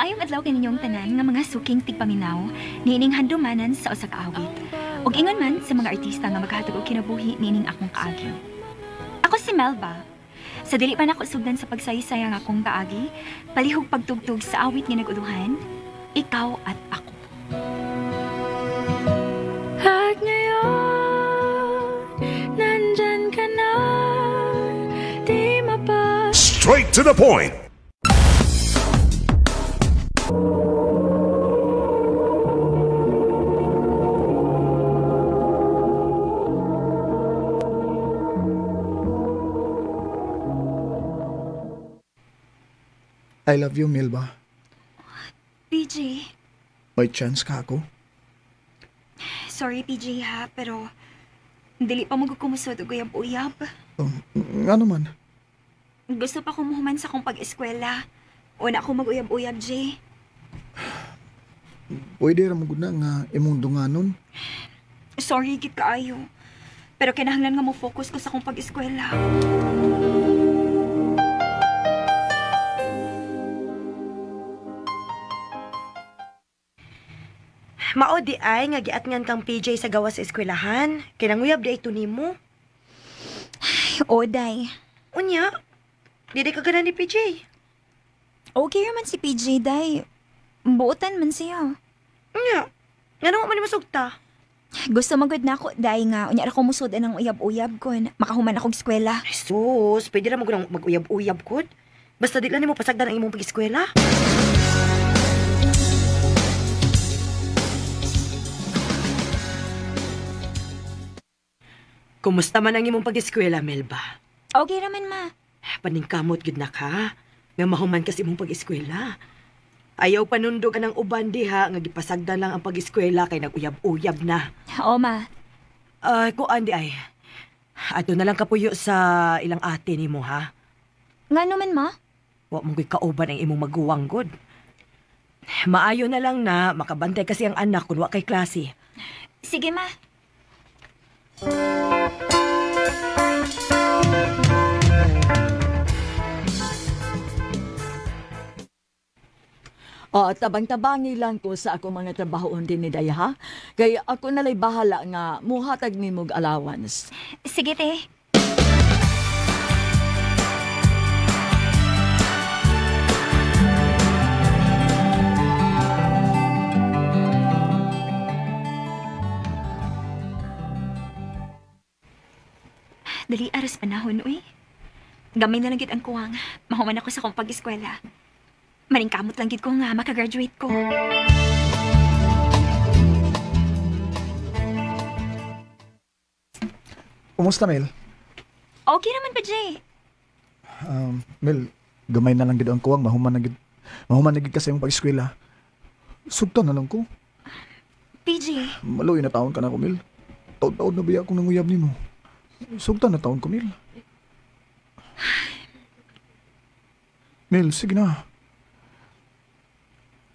Maayong adlaw kaninyong tanan nga mga suking tigpaminaw niining handumanan sa usa ka awit. Ug ingon man sa mga artista nga maghatag og kinabuhi niining akong kaagi. Ako si Melba. Sa dili pa nako sugdan sa pagsaysay ang akong kaagi, palihog pagtugtog sa awit nga nag-uluhan, Ikaw at Ako. At ngayon, nandyan ka na, di mapa... Straight to the point. I love you, Melba. PJ. May chance ka ako? Sorry, PJ ha, pero dili pa mo kumusod og uyab-uyab. Nga naman? Gusto pa kumuhuman sa akong pag-eskwela. Una ako mag-uyab-uyab, Jay. Pwede ra mo gud na nga imong dunganon. Sorry, gid kaayo. Pero kinahanglan nga mo focus ko sa akong pag-eskwela. Mao di ay nga giatngan kang PJ sa gawas sa eskwelahan. Kinanguyab di ay tunimo. Ay, oday. Unya, di di ka ganan ni PJ. Okay man si PJ, day. Buotan man siya. Unya, ngano man ni masugta? Gusto magod na ako, day nga. Unya ra ko musod ang uyab-uyab kon. Makahuman akong eskwela. Ay, sus, pwede ra mo mag-uyab-uyab kon. Basta di lang nimo pasagdan ang imong pag-eskwela. Kumusta man ang imong pag-eskwela, Melba? Okay raman, ma. Paningkamot gid na ka. Nga mahuman kasi imong pag-eskwela. Ayaw panundog ang uban diha nga gipasagdan lang ang pag-eskwela kay nag-uyab-uyab na. Oo, ma. Ay, kuan di ay. Ato na lang kapuyo sa ilang ate nimo, ha? Ngano man, ma? Wa mo gyud kauban ang imong maguwang gud. Maayo na lang na makabantay kasi ang anak kun wa kay klase. Sige, ma. O, tabang-tabangi lang ko sa akong mga trabahoon din ni Daya, ha? Kaya ako nalay bahala nga muhatag ni mog allowance. Sige, te. Dali aras panahon, uy. Gamay na lang gid ang kuwang. Mahuman ako sa akong pag-eskwela. Maningkamot lang gid ko nga makagraduate ko. Kumusta, Mel? Okay naman pa, Jay. Mel, gamay na lang gid ang kuwang. Mahuman na gid kasi imong pag-eskwela. Sugtan na lang ko. PJ. Maluoy na taon ka na ko, Mel. Taon-taon na biya akong nanguyab nimo. Sugtan na taon ko, Mel. Mel, sige na.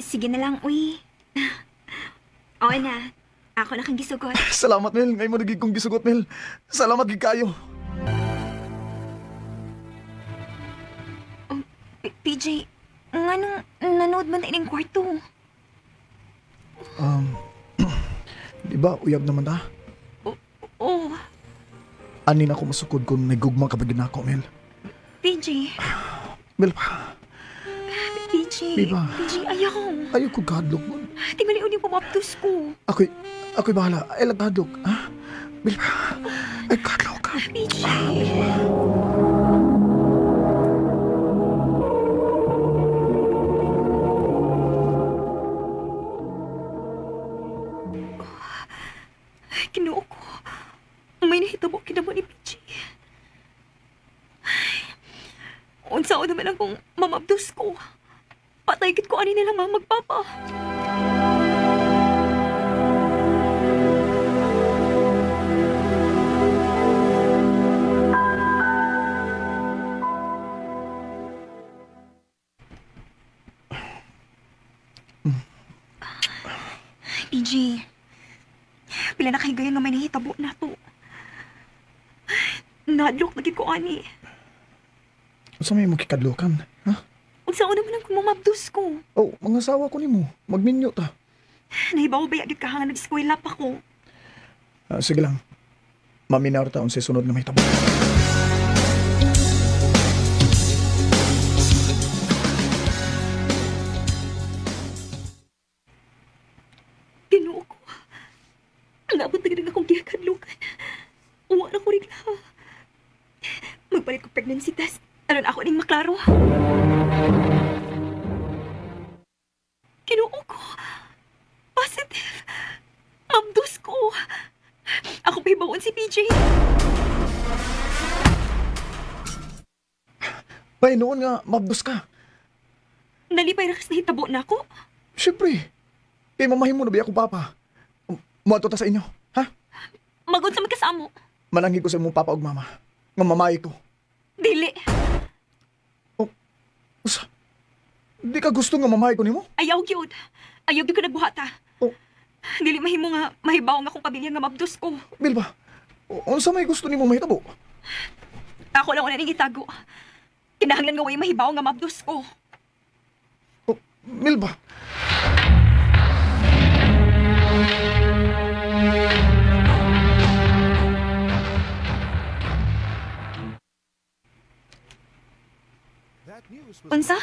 Sige na lang, uy. Oo na. Ako na kang gisugot. Salamat, Mel. Ngayon mo nagig kong gisugot, Mel. Salamat, gid kayo. Oh, PJ, nganong nanood man na ining kwarto? Di ba, uyab naman ta? Oo. Ani na ako masukod kung nagugma ka ba gid nako, Mel? PJ. Mel pa. PJ. Diba? PJ, ayaw. Ayaw ko gadlok mo. Tingali ulit pumaptos ko. Ako'y bahala. Ay, lang gadlok. Ha? Mel pa. Ay, gadlok. PJ. Ay, Ginoo ko. May nahitabo kinamo ni PJ. Unsa o naman akong mamabdos ko. Patay gid ko ani nila mama magpapa. PJ, pila na kayo gayon nga may nahitabo na to. Nadlok na gid ko ani. Unsa may imong kikadlokan, ha? Unsaon naman ang kumamabdos ko? Oh, mga asawa ko nimo. Magminyo ta. Nahibaw ba yagit ka nga nag-eskwela pa ko? Sige lang. Maminaw ta unsay sunod nga mahitabo. Ginoo ko. Ang abot na gid akong gihakadlukan. Uwa na ko regla. Magpalit ko pregnancy test. Aron ako ning maklaro. Ginoo ko. Positive. Mabdos ko. Ako pa hibawan si PJ. Bay, noon nga, mabdos ka. Nalipay ra kas nahitabo na ako. Siyempre. Kay mamahimo na ba ako, papa? Muadto ta sa inyo, ha? Magod sa magkasamo. Mananghi ko sa imong papa ug mama. Nga mamayi ko. Dili. Oh, usa. Di ka gusto nga mamayi ko nimo? Ayaw gyud. Ayaw gyud ko nagbuhata. Oh. Dili mahimo nga mahibaw nga akong pamilya nga mabdos ko. Bilba, unsa may gusto nimo mahitabo? Ako lang una ning itago. Kinahanglan nga way mahibaw nga mabdos ko. Oh, Milba. Unsa?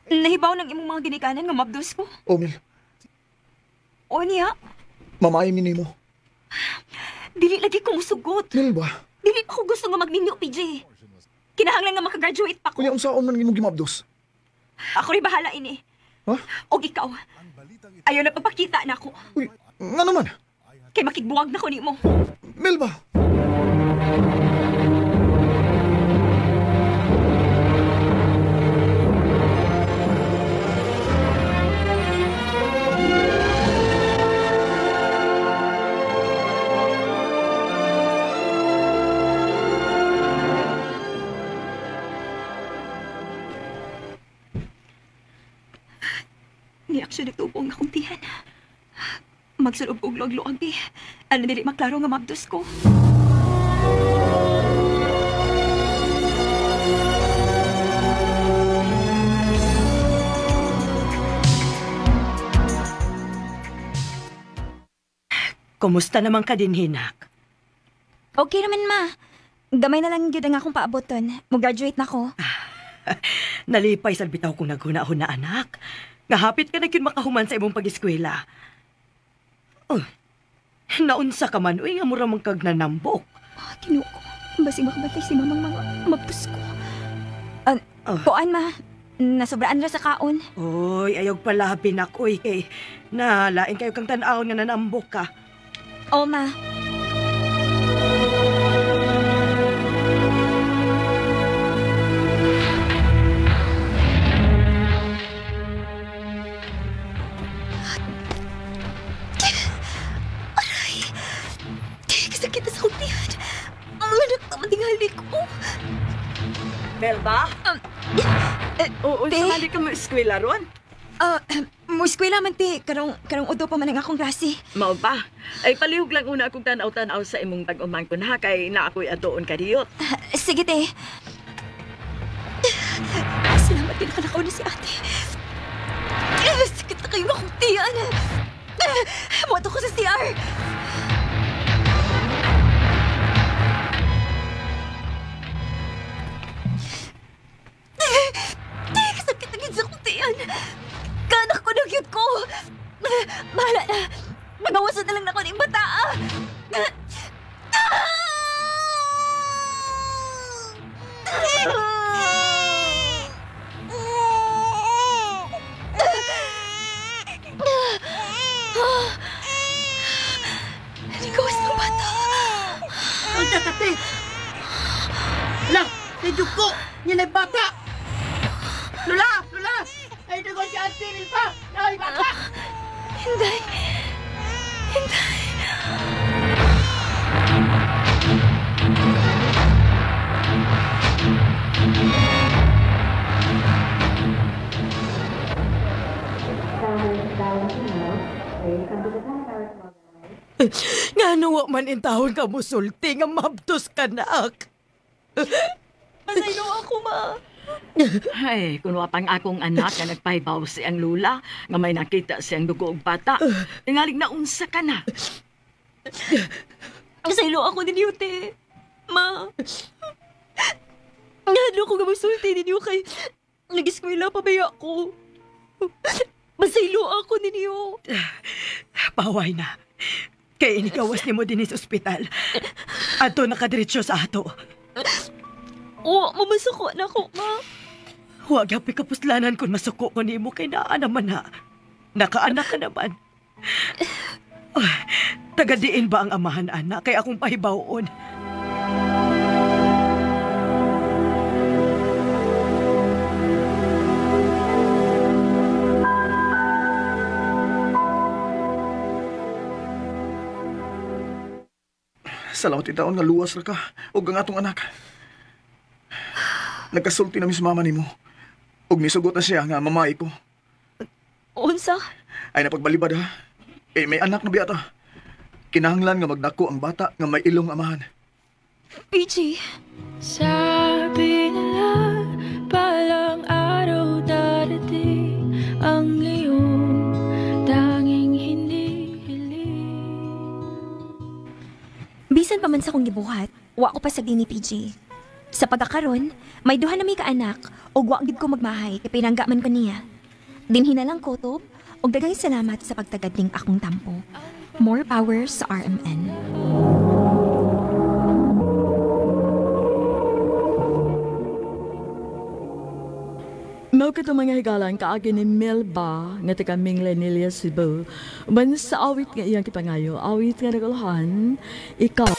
Nahibaw ng imong mga ginikanan nga mabdos ko? Oh, Mil. O niya, Mamayi mi nimo. dili lagi ko musugot. Milba. Dili pa ko gusto nga magninyo, PJ. Kinahanglan nga makagraduate pa ko. Kunya unsaon man imong gimabdos? Ako rin bahala ini. Ha? Og ikaw. Ayaw na pagpakita na ako. Uy, nga naman. Kay makigbuwag na ko nimo. Milba. Ni-action nagtubo ang akong tiyan. Magsulob og luag-luag bi. Ano dili maklaro nga mabdos ko. Kumusta naman ka din, Hinak? Okay naman, ma. Gamay na lang gyud ang akong paaboton. Mo-graduate na ko. Nalipay sa bitaw kong naghuna-huna, anak. Ngahapit ka na gyud makahuman sa imong pag-eskwela. Oh, naunsa ka man, uy, nga mura man kag nanambok. Oh, Ginoo ko. Basig makabantay si mamang mga mabdos ko. Oh. Kuan, ma. Nasobraan ra sa kaon. Uy, ayaw pala, binak, uy, kay nalain kayo kang tan-awon nga nanambok ka. O, ma. Aray! Kasakit na sa akong tiyan. Ang anak naman tingali ko. Melba? Oo, te? sumali ka mo eskwela ron. Mo eskwela man ti, karong udo pa man ang akong klase. Mao ba? Ay palihog lang una akong tanaw-tanaw sa imong tag-umangkon ha kay na ako'y atuon kadiyot. Sige, te. Salamat din nakalakaw na si ate. Sakit na kayo akong tiyan. Moto ko sa CR. Sakit na gid sa akong tiyan. Kanak ko na gyud ko. Bahala na. Magawasan na lang na ko ning bata. Nagawas ng bata. Ang tatati! Ala, medyo ko! Yan ay bata! Lula! Lula! Ay, dugo si Auntie Milpa! Ay, bata! Hinday. Hinday. Nga wa man intahon ka musulti nga mabdos ka nak. Pasaylo ako, ma. Ay, kun wa pang akong anak nga nagpahibaw siyang lula, nga may nakita siyang dugo og bata. Tingalig na unsa ka na. Kasaylo ako ninyo, te. Ma. Ngano ko nga magsulti ninyo kay nag-eskwela pa ba ako? Masaylo ako ninyo. Paway na. Kay inikawas nimo dinhi sa ospital. Adto nakadiretso sa ato. Oo, mamasuko na ko, ma. Huwag hapi kapuslanan kung masuko ko nimo kay naa naman na. Nakaanak ka naman. Oh, taga-diin ba ang amahan, anak? Kay akong pahibawon. Salamat itaon nga luwas ra ka ug ang atong anak. Nagkasulti na mi sa mama nimo. Ug misugot na siya nga mamay ko. Unsa? Ay napagbalibad ha. Eh may anak na biya ta. Kinahanglan nga magdako ang bata nga may ilong amahan. PJ. Sabi nila, balang araw darating ang iyong tanging hinihiling. Bisan pa man sa akong gibuhat, wa ko pa sa ni PJ. Sa pagkakaron, may duha na may kaanak ug wa gid ko magmahay kay pinangga man ko niya. Dinhi na lang kutob ug daghang salamat sa pagtagad ning akong tampo. More power sa RMN. Mao kato mga higalan kaagi ni Melba nga taga Minglanilla, Cebu. Uban sa awit nga iyang kipangayo, awit nga naguluhan, ikaw.